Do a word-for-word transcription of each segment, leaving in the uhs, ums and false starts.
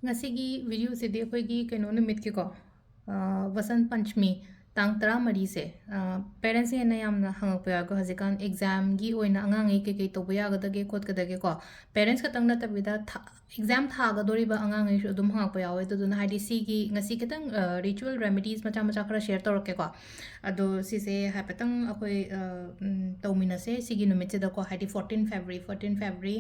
ꯉꯁꯤꯒꯤ ꯚꯤꯗꯤꯑꯣꯁꯤꯗꯤ ꯑꯩꯈꯣꯏꯒꯤ ꯀꯩꯅꯣ ꯅꯨꯃꯤꯠꯀꯤꯀꯣ, ꯑ, ꯕꯁꯟ ꯄꯟꯆꯃꯤ, ꯇꯥꯡ ꯇꯔꯥꯃꯔꯤꯁꯦ꯫ ꯑ, ꯄꯦꯔꯦꯟꯁꯁꯤꯡꯅ ꯌꯥꯝꯅ ꯍꯪꯉꯛꯄ ꯌꯥꯎꯋꯦꯀꯣ, ꯍꯧꯖꯤꯛꯀꯥꯟ ꯑꯦꯛꯖꯥꯝꯒꯤ ꯑꯣꯏꯅ ꯑꯉꯥꯡꯉꯩ ꯀꯩꯀꯩ ꯇꯧꯕ ꯌꯥꯒꯗꯒꯦ ꯈꯣꯠꯀꯗꯒꯦꯀꯣ꯫ ꯄꯦꯔꯦꯟꯁ ꯈꯛꯇꯪ ꯅꯠꯇꯕꯤꯗ ꯊꯥ-, ꯑꯦꯛꯖꯥꯝ ꯊꯥꯒꯗꯧꯔꯤꯕ ꯑꯉꯥꯡꯉꯩꯁꯨ ꯑꯗꯨꯝ ꯍꯪꯉꯛꯄ ꯌꯥꯎꯋꯦ꯫ ꯑꯗꯨꯗꯨꯅ ꯍꯥꯏꯗꯤ ꯁꯤꯒꯤ ꯉꯁꯤ ꯈꯤꯇꯪ, ꯑ, ritual remedies ꯃꯆꯥ ꯃꯆꯥ ꯈꯔ ꯁꯤꯌꯔ ꯇꯧꯔꯛꯀꯦꯀꯣ꯫ ꯑꯗꯣ ꯁꯤꯁꯦ ꯍꯥꯏꯐꯦꯠꯇꯪ ꯑꯩꯈꯣꯏ, ꯑ, ꯎꯝ, ꯇꯧꯃꯤꯟꯅꯁꯦ ꯁꯤꯒꯤ ꯅꯨꯃꯤꯠꯁꯤꯗꯀꯣ, ꯍꯥꯏꯗꯤ fourteen February, fourteen February,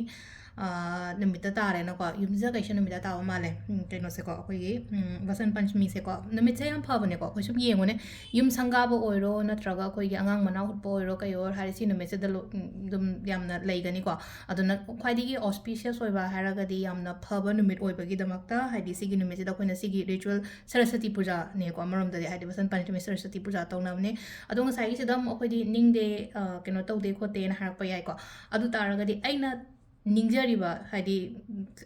ꯑ, ꯅꯨꯃꯤꯠꯇ ꯇꯥꯔꯦꯅꯀꯣ, ꯌꯨꯝꯖꯀꯩꯁ ꯅꯨꯃꯤꯠꯇ ꯇꯥꯕ ꯃꯥꯜꯂꯦ꯫ ꯎꯝ, ꯀꯩꯅꯣꯁꯦꯀꯣ, ꯑꯩꯈꯣꯏꯒꯤ, ꯎꯝ, ꯕꯁꯟ ꯄꯟꯆꯃꯤꯁꯦꯀꯣ, ꯅꯨꯃꯤꯠꯁꯦ ꯌꯥꯝ ꯐꯕꯅꯦꯀꯣ꯫ ꯑꯩꯈꯣꯏ ꯁꯨꯝ ꯌꯦꯡꯉꯨꯅꯦ, ꯌꯨꯝ ꯁꯪꯒꯥꯕ ꯑꯣꯏꯔꯣ, ꯅꯠꯇ꯭ꯔꯒ ꯑꯩꯈꯣꯏꯒꯤ ꯑꯉꯥꯡ ꯃꯅꯥꯎ ꯍꯨꯠꯄ ꯑꯣꯏꯔꯣ, ꯀꯩ ꯑꯣꯏꯔꯣ ꯍꯥꯏꯔꯦ, ꯁꯤ ꯅꯨꯃꯤꯠꯁꯤꯗ ꯂꯣ-, ꯎꯝ, ꯑꯗꯨꯝ ꯌꯥꯝꯅ ꯂꯩꯒꯅꯤꯀꯣ꯫ ꯑꯗꯨꯅ ꯈ꯭ꯋꯥꯏꯗꯒꯤ auspicious ꯑꯣꯏꯕ ꯍꯥꯏꯔꯒꯗꯤ ꯌꯥꯝꯅ ꯐꯕ ꯅꯨꯃꯤꯠ ꯑꯣꯏꯕꯒꯤꯗꯃꯛꯇ, ꯍꯥꯏꯗꯤ ꯁꯤꯒꯤ ꯅꯨꯃꯤꯠꯁꯤꯗ ꯑꯩꯈꯣꯏꯅ ꯁꯤꯒꯤ ritual ꯁꯔꯁꯋꯇꯤ ꯄꯨꯖꯥꯅꯦꯀꯣ, ꯑꯃꯔꯣꯝꯗꯗꯤ ꯍꯥꯏꯗꯤ ꯕꯁꯟ ꯄꯟꯆꯃꯤ ꯁꯔꯁꯋꯇꯤ ꯄꯨꯖꯥ ꯇꯧꯅꯕꯅꯦ꯫ ꯑꯗꯣ ꯉꯁꯥꯏꯒꯤꯁꯤꯗ ꯑꯃꯨꯛ ꯑꯩꯈꯣꯏꯗꯤ ꯅꯤꯡꯗꯦ, ꯑ, ꯀꯩꯅꯣ ꯇꯧꯗꯦ ꯈꯣꯠꯇꯦꯅ ꯍꯥꯏꯔꯛꯄ ꯌꯥꯏꯀꯣ꯫ ꯑꯗꯨ ꯇꯥꯔꯒꯗꯤ ꯑꯩꯅ ꯅꯤꯡꯖꯔꯤꯕ, ꯍꯥꯏꯗꯤ,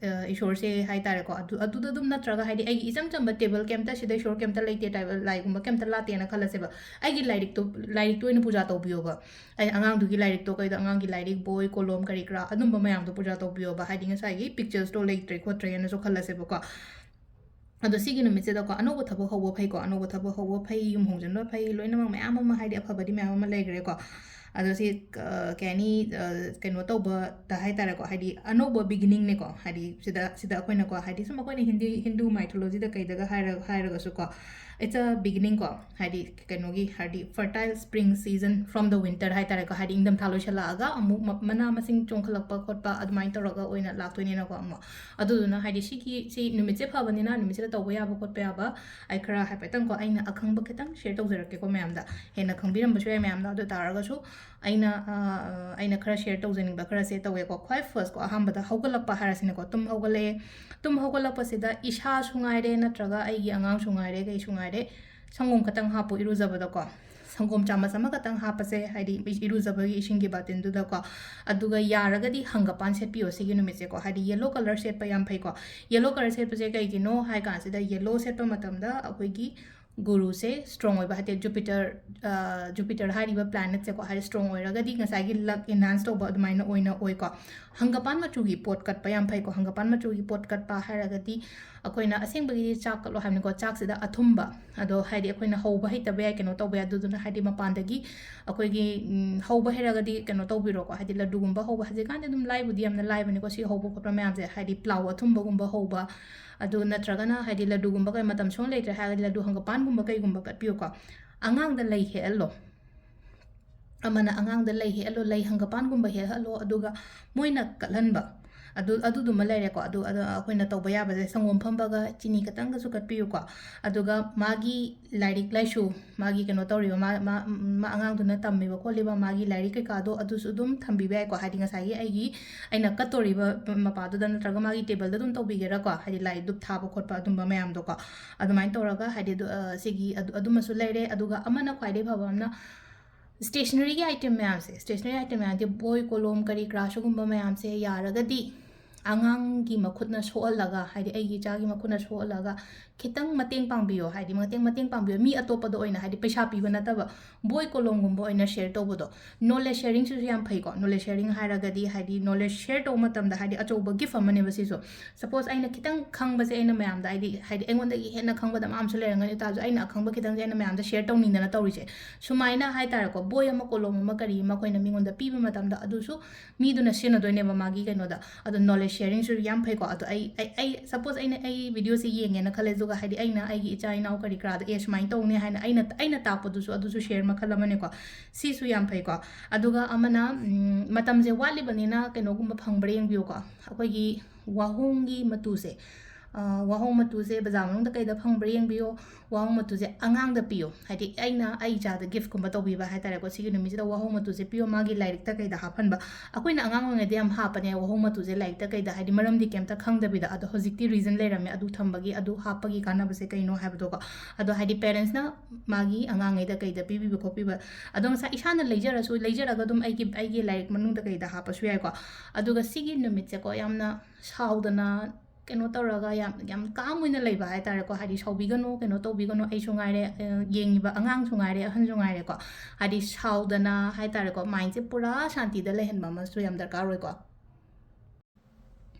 ꯑ, ꯏꯁꯣꯔꯁꯦ ꯍꯥꯏ ꯇꯥꯔꯦꯀꯣ, ꯑꯗꯨ, ꯑꯗꯨꯗ ꯑꯗꯨꯝ ꯅꯠꯇ꯭ꯔꯒ ꯍꯥꯏꯗꯤ ꯑꯩꯒꯤ ꯏꯆꯝ ꯆꯝꯕ ꯇꯦꯕꯜ ꯀꯩꯝꯇ, ꯁꯤꯗ ꯏꯁꯣꯔ ꯀꯩꯝꯇ ꯂꯩꯇꯦ, ꯇꯥꯏꯕ-, ꯂꯥꯏꯒꯨꯝꯕ ꯀꯩꯝꯇ ꯂꯥꯠꯇꯦꯅ ꯈꯜꯂꯁꯦꯕ, ꯑꯩꯒꯤ ꯂꯥꯏꯔꯤꯛꯇꯣ, ꯂꯥꯏꯔꯤꯛꯇꯣ ꯑꯣꯏꯅ ꯄꯨꯖꯥ ꯇꯧꯕꯤꯌꯣꯕ꯫ ꯑꯩ ꯑꯉꯥꯡꯗꯨꯒꯤ ꯂꯥꯏꯔꯤꯛꯇꯣ, ꯀꯩꯗꯣ, ꯑꯉꯥꯡꯒꯤ ꯂꯥꯏꯔꯤꯛ, ꯕꯣꯏ, ꯀꯣꯂꯣꯝ, ꯀꯔꯤ ꯀꯔꯥ, ꯑꯗꯨꯝꯕ ꯃꯌꯥꯝꯗꯣ ꯄꯨꯖꯥ ꯇꯧꯕꯤꯌꯣꯕ꯫ ꯍꯥꯏꯗꯤ ꯉꯁꯥꯏꯒꯤ ꯄꯤꯛꯆꯔꯁꯇꯣ ꯂꯩꯇ꯭ꯔꯦ ꯈꯣꯠꯇ꯭ꯔꯦꯅꯁꯨ ꯈꯜꯂꯁꯦꯕꯀꯣ꯫ ꯑꯗꯣ ꯁꯤꯒꯤ ꯅꯨꯃꯤꯠꯁꯤꯗꯀꯣ ꯑꯅꯧꯕ ꯊꯕꯛ ꯍꯧꯕ ꯐꯩꯀꯣ, ꯑꯅꯧꯕ ꯊꯕꯛ ꯍꯧꯕ ꯐꯩ, ꯌꯨꯝ ꯍꯣꯡꯖꯤꯟꯕ ꯐꯩ, ꯂꯣꯏꯅꯃꯛ ꯃꯌꯥꯝ ꯑꯃ, ꯍꯥꯏꯗꯤ ꯑꯐꯕꯗꯤ ꯃꯌꯥꯝ ꯑꯃ ꯂꯩꯈ꯭ꯔꯦꯀꯣ꯫ ꯑꯗꯣ ꯁꯤ, ꯑ, ꯀꯩ ꯍꯥꯏꯅꯤ, ꯑ, ꯀꯩꯅꯣ ꯇꯧꯕꯗ ꯍꯥꯏ ꯇꯥꯔꯦꯀꯣ, ꯍꯥꯏꯗꯤ ꯑꯅꯧꯕ beginningꯅꯦꯀꯣ꯫ ꯍꯥꯏꯗꯤ ꯁꯤꯗ, ꯁꯤꯗ ꯑꯩꯈꯣꯏꯅꯀꯣ, ꯍꯥꯏꯗꯤ ꯁꯨꯝ ꯑꯩꯈꯣꯏꯅ ꯍꯤꯟꯗꯤ, ꯍꯤꯟꯗꯨ mythologyꯗ ꯀꯩꯗꯒ ꯍꯥꯏꯔ-, ꯍꯥꯏꯔꯒꯁꯨꯀꯣ, it's a beginning ꯀꯣ, ꯍꯥꯏꯗꯤ ꯀꯩꯅꯣꯒꯤ, ꯍꯥꯏꯗꯤ fertile spring season from the winter ꯍꯥꯏ ꯇꯥꯔꯦꯀꯣ, ꯍꯥꯏꯗꯤ ꯏꯪꯊꯝꯊꯥ ꯂꯣꯏꯁꯜꯂꯛꯑꯒ ꯑꯃꯨꯛ ꯃ-, ꯃꯅꯥ ꯃꯁꯤꯡ ꯆꯣꯡꯈꯠꯂꯛꯄ ꯈꯣꯠꯄ ꯑꯗꯨꯃꯥꯏꯅ ꯇꯧꯔꯒ ꯑꯣꯏꯅ ꯂꯥꯛꯇꯣꯏꯅꯤꯅꯀꯣ꯫ ꯑꯃꯨꯛ ꯑꯗꯨꯗꯨꯅ ꯍꯥꯏꯗꯤ ꯁꯤꯒꯤ, ꯁꯤ ꯅꯨꯃꯤꯠꯁꯦ ꯐꯕꯅꯤꯅ ꯅꯨꯃꯤꯠꯁꯤꯗ ꯇꯧꯕ ꯌꯥꯕ ꯈꯣꯠꯄ ꯌꯥꯕ ꯑꯩ ꯈꯔ ꯍꯥꯏꯐꯦꯠꯇꯪꯀꯣ, ꯑꯩꯅ ꯑꯈꯪꯕ ꯈꯤꯇꯪ ꯁꯤꯌꯔ ꯇꯧꯖꯔꯛꯀꯦꯀꯣ ꯃꯌꯥꯝꯗ꯫ ꯍꯦꯟꯅ ꯈꯪꯕꯤꯔꯝꯕꯁꯨ ꯌꯥꯏ ꯃꯌꯥꯝꯅ, ꯑꯗꯨ ꯇꯥꯔꯒꯁꯨ ꯑꯩꯅ, ꯑ, ꯑ, ꯑꯩꯅ ꯈꯔ ꯁꯤꯌꯔ ꯇꯧꯖꯅꯤꯡꯕ ꯈꯔꯁꯦ ꯇꯧꯒꯦꯀꯣ꯫ ꯈ꯭ꯋꯥꯏ ꯐꯥꯔꯁꯀꯣ, ꯑꯍꯥꯟꯕꯗ ꯍꯧꯒꯠꯂꯛꯄ ꯍꯥꯏꯔꯁꯤꯅꯦꯀꯣ, ꯇꯨꯝ ꯍꯧꯒꯠꯂꯛꯑꯦ꯫ ꯇꯨꯝ ꯍꯧꯒꯠꯂꯛꯄꯁꯤꯗ ꯏꯁꯥꯁꯨ ꯉꯥꯏꯔꯦ, ꯅꯠꯇ꯭ꯔꯒ ꯑꯩꯒꯤ ꯑꯉꯥꯡꯁꯨ ꯉꯥꯏꯔꯦ, ꯀꯩꯁꯨ ꯉꯥꯏꯔꯦ, ꯁꯪꯒꯣꯝ ꯈꯇꯪ ꯍꯥꯞꯄꯨ ꯏꯔꯨꯖꯕꯗꯀꯣ꯫ ꯁꯪꯒꯣꯝ ꯆꯥꯃꯁ ꯑꯃꯈꯛꯇꯪ ꯍꯥꯞꯄꯁꯦ, ꯍꯥꯏꯗꯤ ꯏ-, ꯏꯔꯨꯖꯕꯒꯤ ꯏꯁꯤꯡꯒꯤ ꯕꯥꯇꯤꯟꯗꯨꯗꯀꯣ꯫ ꯑꯗꯨꯒ ꯌꯥꯔꯒꯗꯤ ꯍꯪꯒꯄꯥꯟ ꯁꯦꯠꯄꯤꯌꯣ ꯁꯤꯒꯤ ꯅꯨꯃꯤꯠꯁꯦꯀꯣ, ꯍꯥꯏꯗꯤ yellow colour ꯁꯦꯠꯄ ꯌꯥꯝ ꯐꯩꯀꯣ꯫ Yellow colour ꯁꯦꯠꯄꯁꯦ ꯀꯩꯒꯤꯅꯣ ꯍꯥꯏ ꯀꯥꯟꯁꯤꯗ, yellow ꯁꯦꯠꯄ ꯃꯇꯝꯗ ꯑꯩꯈꯣꯏꯒꯤ ꯒꯨꯔꯨꯁꯦ ꯁ꯭ꯇ꯭ꯔꯣꯡ ꯑꯣꯏꯕ, ꯍꯥꯏꯗꯤ ꯖꯨꯄꯤꯇꯔ, ꯑ, ꯖꯨꯄꯤꯇꯔ ꯍꯥꯏꯔꯤꯕ ꯄ꯭ꯂꯥꯅꯦꯠꯁꯦꯀꯣ, ꯍꯥꯏꯗꯤ ꯁ꯭ꯇ꯭ꯔꯣꯡ ꯑꯣꯏꯔꯒꯗꯤ ꯉꯁꯥꯏꯒꯤ ꯂꯛ ꯑꯦꯟꯍꯥꯟꯁ ꯇꯧꯕ ꯑꯗꯨꯃꯥꯏꯅ ꯑꯣꯏꯅ ꯑꯣꯏꯀꯣ꯫ ꯍꯪꯒꯄꯥꯟ ꯃꯆꯨꯒꯤ ꯄꯣꯠ ꯀꯠꯄ ꯌꯥꯝ ꯐꯩꯀꯣ꯫ ꯍꯪꯒꯄꯥꯟ ꯃꯆꯨꯒꯤ ꯄꯣꯠ ꯀꯠꯄ ꯍꯥꯏꯔꯒꯗꯤ ꯑꯩꯈꯣꯏꯅ ꯑꯁꯦꯡꯕꯒꯤꯗꯤ ꯆꯥꯛ ꯀꯠꯂꯣ ꯍꯥꯏꯕꯅꯤꯀꯣ꯫ ꯆꯥꯛꯁꯤꯗ ꯑꯊꯨꯝꯕ, ꯑꯗꯣ ꯍꯥꯏꯗꯤ ꯑꯩꯈꯣꯏꯅ ꯍꯧꯕ ꯍꯩꯇꯕ ꯌꯥꯏ, ꯀꯩꯅꯣ ꯇꯧꯕ ꯌꯥꯏ, ꯑꯗꯨꯗꯨꯅ ꯍꯥꯏꯗꯤ ꯃꯄꯥꯟꯗꯒꯤ ꯑꯩꯈꯣꯏꯒꯤ, ꯎꯝ, ꯍꯧꯕ ꯍꯩꯔꯒꯗꯤ ꯀꯩꯅꯣ ꯇꯧꯕꯤꯔꯣꯀꯣ, ꯍꯥꯏꯗꯤ ꯂꯗꯨꯒꯨꯝꯕ ꯍꯧꯕ, ꯍꯧꯖꯤꯛꯀꯥꯟꯗꯤ ꯑꯗꯨꯝ ꯂꯥꯏꯕꯨꯗꯤ ꯌꯥꯝꯅ ꯂꯥꯏꯕꯅꯤꯀꯣ ꯁꯤ ꯍꯧꯕ ꯈꯣꯠꯄ ꯃꯌꯥꯝꯁꯦ, ꯍꯥꯏꯗꯤ ꯄ꯭ꯂꯥꯎ ꯑꯊꯨꯝꯕꯒꯨꯝꯕ ꯍꯧꯕ, ꯑꯗꯨ ꯅꯠꯇ꯭ꯔꯒꯅ ꯍꯥꯏꯗꯤ ꯂꯗꯨꯒꯨꯝꯕ ꯀꯩ ꯃꯇꯝ ꯁꯨꯡ ꯂꯩꯇ꯭ꯔꯦ ꯍꯥꯏꯔꯒꯗꯤ ꯂꯗꯨ ꯍꯪꯒꯄꯥꯟꯒꯨꯝꯕ ꯀꯩꯒꯨꯝꯕ ꯀꯠꯄꯤꯌꯨꯀꯣ꯫ ꯑꯉꯥꯡꯗ ꯂꯩ ꯍꯦꯛꯍꯜꯂꯣ꯫ ꯑꯃꯅ ꯑꯉꯥꯡꯗ ꯂꯩ ꯍꯦꯛꯍꯜꯂꯣ, ꯂꯩ ꯍꯪꯒꯄꯥꯟꯒꯨꯝꯕ ꯍꯦꯛꯍꯜꯂꯣ, ꯑꯗꯨꯒ ꯃꯣꯏꯅ ꯀꯠꯍꯟꯕ꯫ ꯑꯗꯨ, ꯑꯗꯨꯗꯨꯃ ꯂꯩꯔꯦꯀꯣ꯫ ꯑꯗꯨ, ꯑꯗꯨ ꯑꯩꯈꯣꯏꯅ ꯇꯧꯕ ꯌꯥꯕꯁꯦ ꯁꯪꯒꯣꯝ ꯐꯝꯕꯒ ꯆꯤꯅꯤ ꯈꯇꯪꯒꯁꯨ ꯀꯠꯄꯤꯌꯨꯀꯣ꯫ ꯑꯗꯨꯒ ꯃꯥꯒꯤ ꯂꯥꯏꯔꯤꯛ ꯂꯥꯏꯁꯨ, ꯃꯥꯒꯤ ꯀꯩꯅꯣ ꯇꯧꯔꯤꯕ, ꯃꯥ, ꯃꯥ, ꯃꯥ ꯑꯉꯥꯡꯗꯨꯅ ꯇꯝꯃꯤꯕ ꯈꯣꯠꯂꯤꯕ ꯃꯥꯒꯤ ꯂꯥꯏꯔꯤꯛ ꯀꯩꯀꯥꯗꯣ ꯑꯗꯨꯁꯨ ꯑꯗꯨꯝ ꯊꯝꯕꯤꯕ ꯌꯥꯏꯀꯣ꯫ ꯍꯥꯏꯗꯤ ꯉꯁꯥꯏꯒꯤ ꯑꯩꯒꯤ, ꯑꯩꯅ ꯀꯠꯇꯣꯔꯤꯕ ꯃꯄꯥꯗꯨꯗ ꯅꯠꯇ꯭ꯔꯒ ꯃꯥꯒꯤ ꯇꯦꯕꯜꯗ ꯑꯗꯨꯝ ꯇꯧꯕꯤꯒꯦꯔꯥꯀꯣ꯫ ꯍꯥꯏꯗꯤ ꯂꯥꯏ ꯙꯨꯞ ꯊꯥꯕ ꯈꯣꯠꯄ ꯑꯗꯨꯝꯕ ꯃꯌꯥꯝꯗꯣꯀꯣ꯫ ꯑꯗꯨꯃꯥꯏꯅ ꯇꯧꯔꯒ ꯍꯥꯏꯗꯤ ꯑꯗꯨ, ꯑ, ꯁꯤꯒꯤ ꯑꯗꯨ, ꯑꯗꯨꯃꯁꯨ ꯂꯩꯔꯦ꯫ ꯑꯗꯨꯒ ꯑꯃꯅ ꯈ꯭ꯋꯥꯏꯗꯒꯤ ꯐꯕ ꯑꯃꯅ stationeryꯒꯤ item ꯃꯌꯥꯝꯁꯦ, stationery item ꯃꯌꯥꯝꯗꯤ ꯕꯣꯏ, ꯀꯣꯂꯣꯝ, ꯀꯔꯤ ꯀꯔꯥ ꯁꯤꯒꯨꯝꯕ ꯃꯌꯥꯝꯁꯦ ꯌꯥꯔꯒꯗꯤ ꯑꯉꯥꯡꯒꯤ ꯃꯈꯨꯠꯅ ꯁꯣꯛꯍꯜꯂꯒ, ꯍꯥꯏꯗꯤ ꯑꯩꯒꯤ ꯏꯆꯥꯒꯤ ꯃꯈꯨꯠꯅ ꯁꯣꯛꯍꯜꯂꯒ ꯈꯤꯇꯪ ꯃꯇꯦꯡ ꯄꯥꯡꯕꯤꯌꯣ, ꯍꯥꯏꯗꯤ ꯃꯇꯦꯡ, ꯃꯇꯦꯡ ꯄꯥꯡꯕꯤꯌꯣ꯫ ꯃꯤ ꯑꯇꯣꯞꯄꯗ ꯑꯣꯏꯅ, ꯍꯥꯏꯗꯤ ꯄꯩꯁꯥ ꯄꯤꯕ ꯅꯠꯇꯕ, ꯕꯣꯏ, ꯀꯣꯂꯣꯝꯒꯨꯝꯕ ꯑꯣꯏꯅ share ꯇꯧꯕꯗꯣ꯫ Knowledge sharingꯁꯤꯁꯨ ꯌꯥꯝ ꯐꯩꯀꯣ꯫ Knowledge sharing ꯍꯥꯏꯔꯒꯗꯤ, ꯍꯥꯏꯗꯤ knowledge share ꯇꯧꯕ ꯃꯇꯝꯗ, ꯍꯥꯏꯗꯤ ꯑꯆꯧꯕ gift ꯑꯃꯅꯦꯕ ꯁꯤꯁꯨ꯫ Suppose ꯑꯩꯅ ꯈꯤꯇꯪ ꯈꯪꯕꯁꯦ ꯑꯩꯅ ꯃꯌꯥꯝꯗ, ꯍꯥꯏꯗꯤ, ꯍꯥꯏꯗꯤ ꯑꯩꯉꯣꯟꯗꯒꯤ ꯍꯦꯟꯅ ꯈꯪꯕꯗ ꯃꯌꯥꯝꯁꯨ ꯂꯩꯔꯝꯒꯅꯤ, ꯑꯣꯏꯇꯥꯔꯁꯨ ꯑꯩꯅ ꯑꯈꯪꯕ ꯈꯤꯇꯪꯁꯦ ꯑꯩꯅ ꯃꯌꯥꯝꯗ share ꯇꯧꯅꯤꯡꯗꯅ ꯇꯧꯔꯤꯁꯦ꯫ ꯁꯨꯃꯥꯏꯅ ꯍꯥꯏꯇꯥꯔꯦꯀꯣ, ꯕꯣꯏ ꯑꯃ, ꯀꯣꯂꯣꯝ ꯑꯃ, ꯀꯔꯤ ꯑꯃ ꯑꯩꯈꯣꯏꯅ ꯃꯤꯉꯣꯟꯗ ꯄꯤꯕ ꯃꯇꯝꯗ ꯑꯗꯨꯁꯨ ꯃꯤꯗꯨꯅ ꯁꯤꯖꯤꯟꯅꯗꯣꯏꯅꯦꯕ ꯃꯥꯒꯤ ꯀꯩꯅꯣꯗ꯫ ꯑꯗꯣ knowledge sharingꯁꯨ ꯌꯥꯝ ꯐꯩꯀꯣ꯫ ꯑꯗꯣ ꯑꯩ, ꯑꯩ, ꯑꯩ, suppose ꯑꯩꯅ ꯑꯩ videoꯁꯦ ꯌꯦꯡꯉꯦꯅ ꯈꯜꯂꯦ, ꯑꯗꯨꯒ ꯍꯥꯏꯗꯤ ꯑꯩꯅ ꯑꯩꯒꯤ ꯏꯆꯥ ꯏꯅꯥꯎ ꯀꯔꯤ ꯀꯔꯥꯗ, "ꯑꯦ, ꯁꯨꯃꯥꯏꯅ ꯇꯧꯅꯤ" ꯍꯥꯏꯅ ꯑꯩꯅ, ꯑꯩꯅ ꯇꯥꯛꯄꯗꯨꯁꯨ ꯑꯗꯨꯁꯨ share ꯃꯈꯜ ꯑꯃꯅꯦꯀꯣ꯫ ꯁꯤꯁꯨ ꯌꯥꯝ ꯐꯩꯀꯣ꯫ ꯑꯗꯨꯒ ꯑꯃꯅ, ꯎꯝ, ꯃꯇꯝꯁꯦ ꯋꯥꯠꯂꯤꯕꯅꯤꯅ ꯀꯩꯅꯣꯒꯨꯝꯕ ꯐꯪꯕ꯭ꯔꯥ ꯌꯦꯡꯕꯤꯌꯨꯀꯣ꯫ ꯑꯩꯈꯣꯏꯒꯤ ꯋꯥꯍꯣꯡꯒꯤ ꯃꯇꯨꯁꯦ, ꯑ, ꯋꯥꯍꯣꯡ ꯃꯇꯨꯁꯦ ꯕꯖꯥꯔ ꯃꯅꯨꯡꯗ ꯀꯩꯗ ꯐꯪꯕ꯭ꯔꯥ ꯌꯦꯡꯕꯤꯌꯣ꯫ ꯋꯥꯍꯣꯡ ꯃꯇꯨꯁꯦ ꯑꯉꯥꯡꯗ ꯄꯤꯌꯣ꯫ ꯍꯥꯏꯗꯤ ꯑꯩꯅ ꯑꯩ ꯏꯆꯥꯗ giftꯀꯨꯝꯕ ꯇꯧꯕꯤꯕ ꯍꯥꯏꯇꯥꯔꯦꯀꯣ, ꯁꯤꯒꯤ ꯅꯨꯃꯤꯠꯁꯤꯗ ꯋꯥꯍꯣꯡ ꯃꯇꯨꯁꯦ ꯄꯤꯌꯣ, ꯃꯥꯒꯤ ꯂꯥꯏꯔꯤꯛꯇ ꯀꯩꯗ ꯍꯥꯞꯍꯟꯕ꯫ ꯑꯩꯈꯣꯏꯅ ꯑꯉꯥꯡ ꯑꯣꯏꯔꯤꯉꯩꯗ ꯌꯥꯝ ꯍꯥꯞꯄꯅꯦ ꯋꯥꯍꯣꯡ ꯃꯇꯨꯁꯦ ꯂꯥꯏꯔꯤꯛꯇ ꯀꯩꯗ, ꯍꯥꯏꯗꯤ ꯃꯔꯝꯗꯤ ꯀꯩꯝꯇ ꯈꯪꯗꯕꯤꯗ꯫ ꯑꯗꯣ ꯍꯧꯖꯤꯛꯇꯤ reason ꯂꯩꯔꯝꯃꯦ ꯑꯗꯨ ꯊꯝꯕꯒꯤ, ꯑꯗꯨ ꯍꯥꯞꯄꯒꯤ ꯀꯥꯟꯅꯕꯁꯦ ꯀꯩꯅꯣ ꯍꯥꯏꯕꯗꯣꯀꯣ꯫ ꯑꯗꯣ ꯍꯥꯏꯗꯤ parentsꯅ ꯃꯥꯒꯤ ꯑꯉꯥꯡꯉꯩꯗ ꯀꯩꯗ ꯄꯤꯕꯤꯕ ꯈꯣꯠꯄꯤꯕ꯫ ꯑꯗꯣ ꯉꯁꯥꯏ ꯏꯁꯥꯅ ꯂꯩꯖꯔꯁꯨ, ꯂꯩꯖꯔꯒ ꯑꯗꯨꯝ ꯑꯩꯒꯤ, ꯑꯩꯒꯤ ꯂꯥꯏꯔꯤꯛ ꯃꯅꯨꯡꯗ ꯀꯩꯗ ꯍꯥꯞꯄꯁꯨ ꯌꯥꯏꯀꯣ꯫ ꯑꯗꯨꯒ ꯁꯤꯒꯤ ꯅꯨꯃꯤꯠꯁꯦꯀꯣ, ꯌꯥꯝꯅ ꯁꯥꯎꯗꯅ ꯀꯩꯅꯣ ꯇꯧꯔꯒ ꯌꯥꯝ ꯌꯥꯝ ꯀꯥꯝ ꯑꯣꯏꯅ ꯂꯩꯕ ꯍꯥꯏ ꯇꯥꯔꯦꯀꯣ꯫ ꯍꯥꯏꯗꯤ ꯁꯥꯎꯕꯤꯒꯅꯨ, ꯀꯩꯅꯣ ꯇꯧꯕꯤꯒꯅꯨ, ꯑꯩꯁꯨ ꯉꯥꯏꯔꯦ, ꯑ, ꯌꯦꯡꯉꯤꯕ ꯑꯉꯥꯡꯁꯨ ꯉꯥꯏꯔꯦ, ꯑꯍꯟꯁꯨ ꯉꯥꯏꯔꯦꯀꯣ꯫ ꯍꯥꯏꯗꯤ ꯁꯥꯎꯗꯅ ꯍꯥꯏ ꯇꯥꯔꯦꯀꯣ, ꯃꯥꯏꯟꯁꯦ ꯄꯨꯔꯥ ꯁꯥꯟꯇꯤꯗ ꯂꯩꯍꯟꯕ ꯑꯃꯁꯨ ꯌꯥꯝ ꯗꯔꯀꯥꯔ ꯑꯣꯏꯀꯣ꯫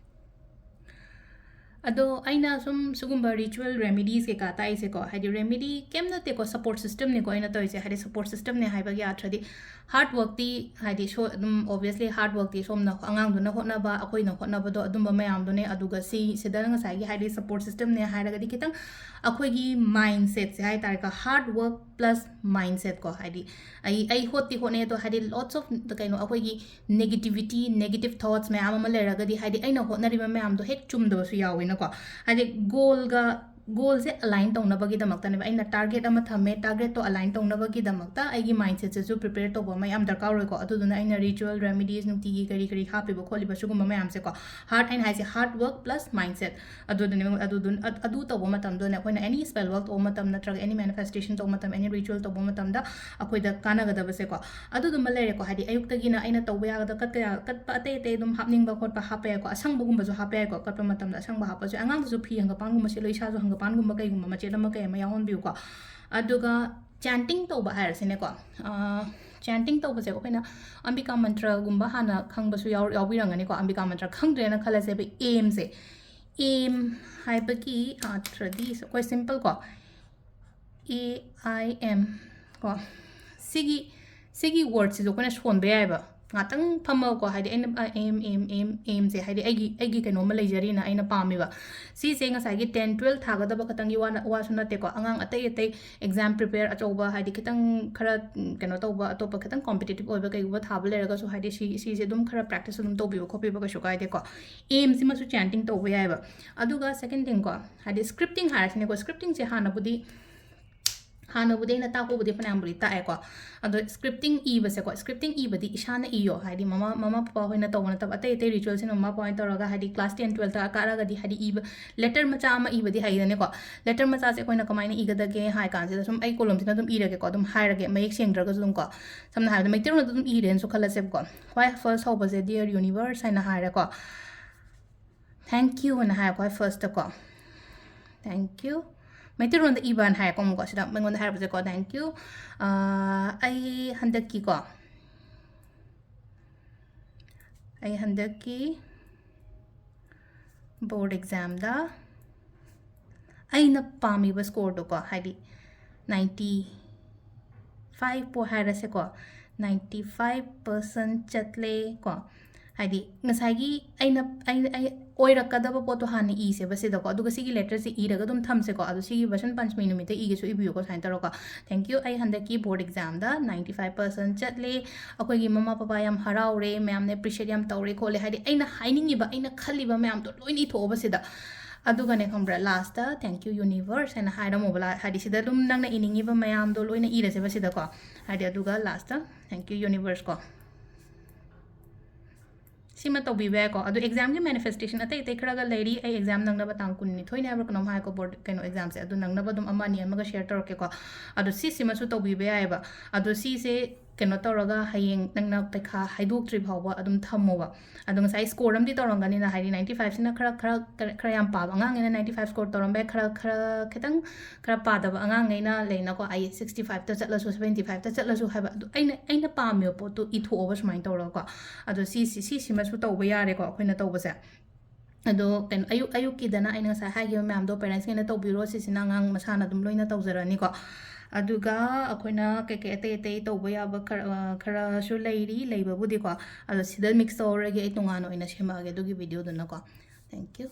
ꯑꯗꯣ ꯑꯩꯅ ꯁꯨꯝ ꯁꯤꯒꯨꯝꯕ ꯔꯤꯆꯨꯋꯦꯜ ꯔꯦꯃꯤꯗꯤꯁ ꯀꯩꯀꯥ ꯇꯥꯛꯏꯁꯦꯀꯣ, ꯍꯥꯏꯗꯤ ꯔꯦꯃꯤꯗꯤ ꯀꯩꯝ ꯅꯠꯇꯦꯀꯣ, ꯁꯄꯣꯔꯠ ꯁꯤꯁꯇꯦꯝꯅꯤꯀꯣ ꯑꯩꯅ ꯇꯧꯔꯤꯁꯦ꯫ ꯍꯥꯏꯗꯤ ꯁꯄꯣꯔꯠ ꯁꯤꯁꯇꯦꯝꯅꯦ ꯍꯥꯏꯕꯒꯤ ꯑꯥꯔꯊꯗꯤ ꯍꯥꯔꯗ ꯋꯥꯔꯛꯇꯤ, ꯍꯥꯏꯗꯤ ꯁꯣ-, ꯑꯗꯨꯝ ꯑꯣꯕꯤꯌꯁꯂꯤ ꯍꯥꯔꯗ ꯋꯥꯔꯛꯇꯤ ꯁꯣꯝꯅ ꯑꯉꯥꯡꯗꯨꯅ ꯍꯣꯠꯅꯕ, ꯑꯩꯈꯣꯏꯅ ꯍꯣꯠꯅꯕꯗꯣ ꯑꯗꯨꯝꯕ ꯃꯌꯥꯝꯗꯨꯅꯦ꯫ ꯑꯗꯨꯒ ꯁꯤ, ꯁꯤꯗ ꯉꯁꯥꯏꯒꯤ ꯍꯥꯏꯗꯤ ꯁꯄꯣꯔꯠ ꯁꯤꯁꯇꯦꯝꯅꯦ ꯍꯥꯏꯔꯒꯗꯤ ꯈꯤꯇꯪ ꯑꯩꯈꯣꯏꯒꯤ ꯃꯥꯏꯟꯁꯦꯠꯁꯦ ꯍꯥꯏ ꯇꯥꯔꯦꯀꯣ, ꯍꯥꯔꯗ ꯋꯥꯔꯛ ꯄ꯭ꯂꯁ ꯃꯥꯏꯟꯁꯦꯠꯀꯣ꯫ ꯍꯥꯏꯗꯤ ꯑꯩ, ꯑꯩ ꯍꯣꯠꯇꯤ ꯍꯣꯠꯅꯩ, ꯑꯗꯣ ꯍꯥꯏꯗꯤ ꯂꯣꯠꯁ ꯑꯣꯐ ꯀꯩꯅꯣ, ꯑꯩꯈꯣꯏꯒꯤ ꯅꯦꯒꯦꯇꯤꯕꯤꯇꯤ, ꯅꯦꯒꯦꯇꯤꯞ ꯊꯣꯠꯁ ꯃꯌꯥꯝ ꯑꯃ ꯂꯩꯔꯒꯗꯤ ꯍꯥꯏꯗꯤ ꯑꯩꯅ ꯍꯣꯠꯅꯔꯤꯕ ꯃꯌꯥꯝꯗꯣ ꯍꯦꯛ ꯆꯨꯝꯗꯕꯁꯨ ꯌꯥꯎꯋꯦꯅꯀꯣ꯫ ꯍꯥꯏꯗꯤ ꯒꯣꯜꯒ, ꯒꯣꯜꯁꯦ ꯑꯂꯥꯏꯟ ꯇꯧꯅꯕꯒꯤꯗꯃꯛꯇꯅꯦꯕ꯫ ꯑꯩꯅ ꯇꯥꯔꯒꯦꯠ ꯑꯃ ꯊꯝꯃꯦ, ꯇꯥꯔꯒꯦꯠꯇꯣ ꯑꯂꯥꯏꯟ ꯇꯧꯅꯕꯒꯤꯗꯃꯛꯇ ꯑꯩꯒꯤ ꯃꯥꯏꯟꯁꯦꯠꯁꯤꯁꯨ ꯄ꯭ꯔꯤꯄꯦꯌꯔ ꯇꯧꯕ ꯑꯃ ꯌꯥꯝ ꯗꯔꯀꯥꯔ ꯑꯣꯏꯀꯣ꯫ ꯑꯗꯨꯗꯨꯅ ꯑꯩꯅ ꯔꯤꯆꯨꯋꯦꯜ ꯔꯦꯃꯤꯗꯤꯁ ꯅꯨꯡꯇꯤꯒꯤ ꯀꯔꯤ ꯀꯔꯤ ꯍꯥꯞꯄꯤꯕ ꯈꯣꯠꯂꯤꯕ ꯁꯤꯒꯨꯝꯕ ꯃꯌꯥꯝꯁꯦꯀꯣ, ꯍꯥꯔꯠ, ꯑꯩꯅ ꯍꯥꯏꯁꯦ ꯍꯥꯔꯗ ꯋꯥꯔꯛ ꯄ꯭ꯂꯁ ꯃꯥꯏꯟꯁꯦꯠ꯫ ꯑꯗꯨꯗꯨꯅꯦ, ꯑꯗꯨꯗꯨ, ꯑꯗ-, ꯑꯗꯨ ꯇꯧꯕ ꯃꯇꯝꯗꯅꯦ ꯑꯩꯈꯣꯏꯅ ꯑꯦꯅꯤ ꯁ꯭ꯄꯦꯜ ꯋꯥꯔꯛ ꯇꯧꯕ ꯃꯇꯝ, ꯅꯠꯇ꯭ꯔꯒ ꯑꯦꯅꯤ ꯃꯦꯅꯤꯐꯦꯁꯇꯦꯁꯟ ꯇꯧꯕ ꯃꯇꯝ, ꯑꯦꯅꯤ ꯔꯤꯆꯨꯋꯦꯜ ꯇꯧꯕ ꯃꯇꯝꯗ ꯑꯩꯈꯣꯏꯗ ꯀꯥꯟꯅꯒꯗꯕꯁꯦꯀꯣ꯫ ꯑꯗꯨꯗꯨꯃ ꯂꯩꯔꯦꯀꯣ꯫ ꯍꯥꯏꯗꯤ ꯑꯌꯨꯛꯇꯒꯤꯅ ꯑꯩꯅ ꯇꯧꯕ ꯌꯥꯒꯗꯕ ꯀꯠꯄ ꯌꯥ-, ꯀꯠꯄ ꯑꯇꯩ ꯑꯇꯩ ꯑꯗꯨꯝ ꯍꯥꯞꯅꯤꯡꯕ ꯈꯣꯠꯄ ꯍꯥꯞꯄ ꯌꯥꯏꯀꯣ꯫ ꯑꯁꯪꯕꯒꯨꯝꯕꯁꯨ ꯍꯥꯞꯄ ꯌꯥꯏꯀꯣ꯫ ꯀꯠꯄ ꯃꯇꯝꯗ ꯑꯁꯪꯕ ꯍꯥꯞꯄꯁꯨ ꯌꯥꯏ꯫ ꯑꯉꯥꯡꯗꯨꯁꯨ ꯐꯤ ꯍꯪꯒꯄꯥꯟꯒꯨꯝꯕ ꯁꯦꯠꯂꯣ, ꯏꯁꯥꯁꯨ ꯍꯪꯒꯄꯥꯟꯒꯨꯝꯕ ꯀꯩꯒꯨꯝꯕ ꯃꯆꯦꯠ ꯑꯃ ꯀꯩ ꯑꯃ ꯌꯥꯎꯍꯟꯕꯤꯌꯨꯀꯣ꯫ ꯑꯗꯨꯒ ꯆꯦꯟꯇꯤꯡ ꯇꯧꯕ ꯍꯥꯏꯔꯁꯤꯅꯦꯀꯣ꯫ ꯑ, ꯆꯦꯟꯇꯤꯡ ꯇꯧꯕꯁꯦ ꯑꯩꯈꯣꯏꯅ ꯑꯝꯕꯤꯀꯥ ꯃꯟꯇ꯭ꯔꯒꯨꯝꯕ ꯍꯥꯟꯅ ꯈꯪꯕꯁꯨ ꯌꯥꯎ-, ꯌꯥꯎꯕꯤꯔꯝꯒꯅꯤꯀꯣ꯫ ꯑꯝꯕꯤꯀꯥ ꯃꯟꯇ꯭ꯔ ꯈꯪꯗ꯭ꯔꯦꯅ ꯈꯜꯂꯁꯦꯕ, ꯑꯦꯝꯁꯦ꯫ ꯑꯦꯝ ꯍꯥꯏꯕꯒꯤ ꯑꯥꯔꯊꯗꯤ ꯑꯩꯈꯣꯏ ꯁꯤꯝꯄꯜ ꯀꯣ, ꯑꯦ ꯑꯥꯏ ꯑꯦꯝ ꯀꯣ, ꯁꯤꯒꯤ, ꯁꯤꯒꯤ ꯋꯥꯔꯗꯁꯤꯁꯨ ꯑꯩꯈꯣꯏꯅ ꯁꯣꯟꯕ ꯌꯥꯏꯑꯕ꯫ ꯉꯥꯛꯇꯪ ꯐꯝꯃꯒꯀꯣ, ꯍꯥꯏꯗꯤ ꯑꯩꯅ, ꯑ, ꯑꯦꯝ, ꯑꯦꯝ, ꯑꯦꯝ, ꯑꯦꯝꯁꯦ, ꯍꯥꯏꯗꯤ ꯑꯩꯒꯤ, ꯑꯩꯒꯤ ꯀꯩꯅꯣꯝꯃ ꯂꯩꯖꯔꯤꯅ ꯑꯩꯅ ꯄꯥꯝꯃꯦꯕ꯫ ꯁꯤꯁꯦ ꯉꯁꯥꯏꯒꯤ ꯇꯦꯟ, ꯇꯨꯋꯦꯜꯞ ꯊꯥꯒꯗꯕ ꯈꯛꯇꯪꯒꯤ ꯋꯥꯅ-, ꯋꯥꯁꯨ ꯅꯠꯇꯦꯀꯣ꯫ ꯑꯉꯥꯡ ꯑꯇꯩ ꯑꯇꯩ ꯑꯦꯛꯖꯥꯝ ꯄ꯭ꯔꯤꯄꯦꯌꯔ ꯑꯆꯧꯕ, ꯍꯥꯏꯗꯤ ꯈꯤꯇꯪ ꯈꯔ, ꯎꯝ, ꯀꯩꯅꯣ ꯇꯧꯕ, ꯑꯇꯣꯞꯄ ꯈꯤꯇꯪ ꯀꯣꯝꯄꯤꯇꯤꯇꯤꯞ ꯑꯣꯏꯕ ꯀꯩꯒꯨꯝꯕ ꯊꯥꯕ ꯂꯩꯔꯒꯁꯨ, ꯍꯥꯏꯗꯤ ꯁꯤ, ꯁꯤꯁꯦ ꯑꯗꯨꯝ ꯈꯔ ꯄ꯭ꯔꯦꯛꯇꯤꯁ ꯑꯗꯨꯝ ꯇꯧꯕꯤꯕ ꯈꯣꯠꯄꯤꯕ ꯀꯩꯁꯨ ꯀꯥꯏꯗꯦꯀꯣ꯫ ꯑꯦꯝꯁꯤꯃꯁꯨ ꯆꯦꯟꯇꯤꯡ ꯇꯧꯕ ꯌꯥꯏꯑꯕ꯫ ꯑꯗꯨꯒ ꯁꯦꯀꯦꯟ ꯊꯤꯡ ꯀꯣ, ꯍꯥꯏꯗꯤ ꯁ꯭ꯀ꯭ꯔꯤꯞꯇꯤꯡ ꯍꯥꯏꯔꯁꯤꯅꯦꯀꯣ꯫ ꯁ꯭ꯀ꯭ꯔꯤꯞꯇꯤꯡꯁꯦ ꯍꯥꯟꯅꯕꯨꯗꯤ, ꯍꯥꯟꯅꯕꯨꯗꯤ ꯑꯩꯅ ꯇꯥꯛꯄꯕꯨꯗꯤ ꯐꯅꯌꯥꯝꯕꯨꯗꯤ ꯇꯥꯛꯑꯦꯀꯣ꯫ ꯑꯗꯣ ꯁ꯭ꯀ꯭ꯔꯤꯞꯇꯤꯡ ꯏꯕꯁꯦꯀꯣ, ꯁ꯭ꯀ꯭ꯔꯤꯞꯇꯤꯡ ꯏꯕꯗꯤ ꯏꯁꯥꯅ ꯏꯌꯣ꯫ ꯍꯥꯏꯗꯤ ꯃꯃꯥ, ꯃꯃꯥ ꯄꯄꯥ ꯍꯣꯏꯅ ꯇꯧꯕ ꯅꯠꯇꯕ, ꯑꯇꯩ ꯑꯇꯩ ꯔꯤꯆꯨꯋꯦꯜꯁꯤꯅ ꯃꯃꯥ ꯄꯄꯥ ꯍꯣꯏꯅ ꯇꯧꯔꯒ, ꯍꯥꯏꯗꯤ ꯀ꯭ꯂꯥꯁ ꯇꯦꯟ, ꯇꯨꯋꯦꯜꯞꯇ ꯀꯥꯔꯛꯑꯒꯗꯤ, ꯍꯥꯏꯗꯤ ꯏꯕ, ꯂꯦꯇꯔ ꯃꯆꯥ ꯑꯃ ꯏꯕꯗꯤ ꯍꯩꯗꯅꯦꯀꯣ꯫ ꯂꯦꯇꯔ ꯃꯆꯥꯁꯦ ꯑꯩꯈꯣꯏꯅ ꯀꯃꯥꯏꯅ ꯏꯒꯗꯒꯦ ꯍꯥꯏ ꯀꯥꯟꯁꯤꯗ, ꯁꯨꯝ ꯑꯩ ꯀꯣꯂꯣꯝꯁꯤꯅ ꯑꯗꯨꯝ ꯏꯔꯒꯦꯀꯣ, ꯑꯗꯨꯝ ꯍꯥꯏꯔꯒꯦ, ꯃꯌꯦꯛ ꯁꯦꯡꯗ꯭ꯔꯒꯁꯨ ꯑꯗꯨꯝ ꯀꯣ꯫ ꯁꯝꯅ ꯍꯥꯏꯔꯕꯗ ꯃꯩꯇꯩꯂꯣꯟꯗ ꯑꯗꯨꯝ ꯏꯔꯦꯅꯁꯨ ꯈꯜꯂꯁꯦꯕꯀꯣ꯫ ꯈ꯭ꯋꯥꯏ ꯐꯥꯔꯁ ꯍꯧꯕꯁꯦ "Dear Universe" ꯍꯥꯏꯅ ꯍꯥꯏꯔꯦꯀꯣ꯫ "Thank you" ꯑꯅ ꯍꯥꯏꯔꯦꯀꯣ, first ꯀꯣ, "Thank you"꯫ ꯃꯩꯇꯩꯂꯣꯟꯗ ꯏꯕ ꯑꯅ ꯍꯥꯏꯔꯦꯀꯣ, ꯑꯃꯨꯛꯀꯣ, ꯁꯤꯗ ꯑꯩꯉꯣꯟꯗ ꯍꯥꯏꯔꯕꯁꯦꯀꯣ, "Thank you꯫ ꯑꯥ, ꯑꯩ ꯍꯟꯗꯛꯀꯤꯀꯣ, ꯑꯩ ꯍꯟꯗꯛꯀꯤ board examꯗ ꯑꯩꯅ ꯄꯥꯝꯃꯤꯕ scoreꯗꯣꯀꯣ, ꯍꯥꯏꯗꯤ ninety five ꯄꯣ ꯍꯥꯏꯔꯁꯦꯀꯣ, ninety five percent ꯆꯠꯂꯦ ꯀꯣ꯫ ꯍꯥꯏꯗꯤ ꯉꯁꯥꯏꯒꯤ ꯑꯩꯅ, ꯑꯩꯅ, ꯑꯩ ꯑꯣꯏꯔꯛꯀꯗꯕ ꯄꯣꯠꯇꯣ ꯍꯥꯟꯅ ꯏꯁꯦꯕ ꯁꯤꯗꯀꯣ, ꯑꯗꯨꯒ ꯁꯤꯒꯤ letterꯁꯦ ꯏꯔꯒ ꯑꯗꯨꯝ ꯊꯝꯁꯦꯀꯣ꯫ ꯑꯗꯣ ꯁꯤꯒꯤ ꯕꯁꯟ ꯄꯟꯆꯃꯤ ꯅꯨꯃꯤꯠꯇ ꯏꯒꯦꯁꯨ ꯏꯕꯤꯌꯨꯀꯣ, ꯁꯨꯃꯥꯏꯅ ꯇꯧꯔꯒ, "Thank you, ꯑꯩ ꯍꯟꯗꯛꯀꯤ board examꯗ ninety five percent ꯆꯠꯂꯦ, ꯑꯩꯈꯣꯏꯒꯤ ꯃꯃꯥ ꯄꯄꯥ ꯌꯥꯝ ꯍꯔꯥꯎꯔꯦ, ꯃꯌꯥꯝꯅ appreciate ꯌꯥꯝ ꯇꯧꯔꯦ ꯈꯣꯠꯂꯦ", ꯍꯥꯏꯗꯤ ꯑꯩꯅ ꯍꯥꯏꯅꯤꯡꯉꯤꯕ, ꯑꯩꯅ ꯈꯜꯂꯤꯕ ꯃꯌꯥꯝꯗꯣ ꯂꯣꯏꯅ ꯏꯊꯣꯛꯑꯣꯕ ꯁꯤꯗ꯫ ꯑꯗꯨꯒꯅꯦ, ꯈꯪꯕ꯭ꯔꯥ, lastꯇ "Thank you, universe" ꯍꯥꯏꯅ ꯍꯥꯏꯔꯝꯃꯣꯕ꯫ ꯂꯥ-, ꯍꯥꯏꯗꯤ ꯁꯤꯗ ꯑꯗꯨꯝ ꯅꯪꯅ ꯏꯅꯤꯡꯉꯤꯕ ꯃꯌꯥꯝꯗꯣ ꯂꯣꯏꯅ ꯏꯔꯁꯦꯕ ꯁꯤꯗꯀꯣ꯫ ꯍꯥꯏꯗꯤ ꯑꯗꯨꯒ lastꯇ "Thank you, universe" ꯀꯣ꯫ ꯁꯤꯃ ꯇꯧꯕꯤꯕ ꯌꯥꯏꯀꯣ꯫ ꯑꯗꯣ examꯒꯤ manifestation ꯑꯇꯩ ꯑꯇꯩ ꯈꯔꯒ ꯂꯩꯔꯤ꯫ ꯑꯩ exam ꯅꯪꯅꯕ ꯇꯥꯡ ꯀꯨꯟꯅꯤꯊꯣꯏꯅꯦ ꯍꯥꯏꯕ꯭ꯔꯥ ꯀꯩꯅꯣꯝ ꯍꯥꯏꯀꯣ, board, ꯀꯩꯅꯣ, examꯁꯦ꯫ ꯑꯗꯨ ꯅꯪꯅꯕ ꯑꯗꯨꯝ ꯑꯃ ꯑꯅꯤ ꯑꯃꯒ share ꯇꯧꯔꯛꯀꯦꯀꯣ꯫ ꯑꯗꯣ ꯁꯤꯁꯤꯃꯁꯨ ꯇꯧꯕꯤꯕ ꯌꯥꯏꯑꯕ꯫ ꯑꯗꯣ ꯁꯤꯁꯦ ꯀꯩꯅꯣ ꯇꯧꯔꯒ ꯍꯌꯦꯡ ꯅꯪꯅ ꯄꯩꯈꯥ ꯍꯥꯏꯗꯣꯛꯇ꯭ꯔꯤ ꯐꯥꯎꯕ ꯑꯗꯨꯝ ꯊꯝꯃꯣꯕ꯫ ꯑꯗꯣ ꯉꯁꯥꯏ score ꯑꯃꯗꯤ ꯇꯧꯔꯝꯒꯅꯤꯅ, ꯍꯥꯏꯗꯤ ninety fiveꯁꯤꯅ ꯈꯔ, ꯈꯔ, ꯈꯔ, ꯈꯔ ꯌꯥꯝ ꯄꯥꯕ ꯑꯉꯥꯡꯅꯤꯅ ninety five score ꯇꯧꯔꯝꯕ ꯌꯥꯏ, ꯈꯔ, ꯈꯔ ꯈꯤꯇꯪ ꯈꯔ ꯄꯥꯗꯕ ꯑꯉꯥꯡꯈꯩꯅ ꯂꯩꯅꯀꯣ, ꯑꯩ sixty fiveꯇ ꯆꯠꯂꯁꯨ, seventy fiveꯇ ꯆꯠꯂꯁꯨ ꯍꯥꯏꯕ, ꯑꯗꯨ ꯑꯩꯅ, ꯑꯩꯅ ꯄꯥꯝꯃꯤꯕ ꯄꯣꯠꯇꯨ ꯏꯊꯣꯛꯑꯣꯕ ꯁꯨꯃꯥꯏꯅ ꯇꯧꯔꯒꯀꯣ꯫ ꯑꯗꯣ ꯁꯤ, ꯁꯤ, ꯁꯤꯁꯤꯃꯁꯨ ꯇꯧꯕ ꯌꯥꯔꯦꯀꯣ ꯑꯩꯈꯣꯏꯅ ꯇꯧꯕꯁꯦ꯫ ꯑꯗꯣ ꯀꯩꯅꯣ, ꯑꯌꯨꯛ, ꯑꯌꯨꯛꯀꯤꯗꯅ ꯑꯩꯅ ꯉꯁꯥꯏ ꯍꯥꯏꯈꯤꯕ ꯃꯌꯥꯝꯗꯣ parentsꯉꯩꯅ ꯇꯧꯕꯤꯔꯣ, ꯁꯤꯁꯤꯅ ꯑꯉꯥꯡ ꯃꯁꯥꯅ ꯑꯗꯨꯝ ꯂꯣꯏꯅ ꯇꯧꯖꯔꯅꯤꯀꯣ꯫ ꯑꯗꯨꯒ ꯑꯩꯈꯣꯏꯅ ꯀꯩꯀꯩ ꯑꯇꯩ ꯑꯇꯩ ꯇꯧꯕ ꯌꯥꯕ ꯈꯔ, ꯑ, ꯈꯔꯁꯨ ꯂꯩꯔꯤ, ꯂꯩꯕꯕꯨꯗꯤꯀꯣ꯫ ꯑꯗꯣ ꯁꯤꯗ mix ꯇꯧꯔꯒꯦ, ꯑꯩ ꯇꯣꯉꯥꯟꯅ ꯑꯣꯏꯅ ꯁꯦꯝꯃꯛꯑꯒꯦ ꯑꯗꯨꯒꯤ videoꯗꯨꯅꯀꯣ꯫ Thank you꯫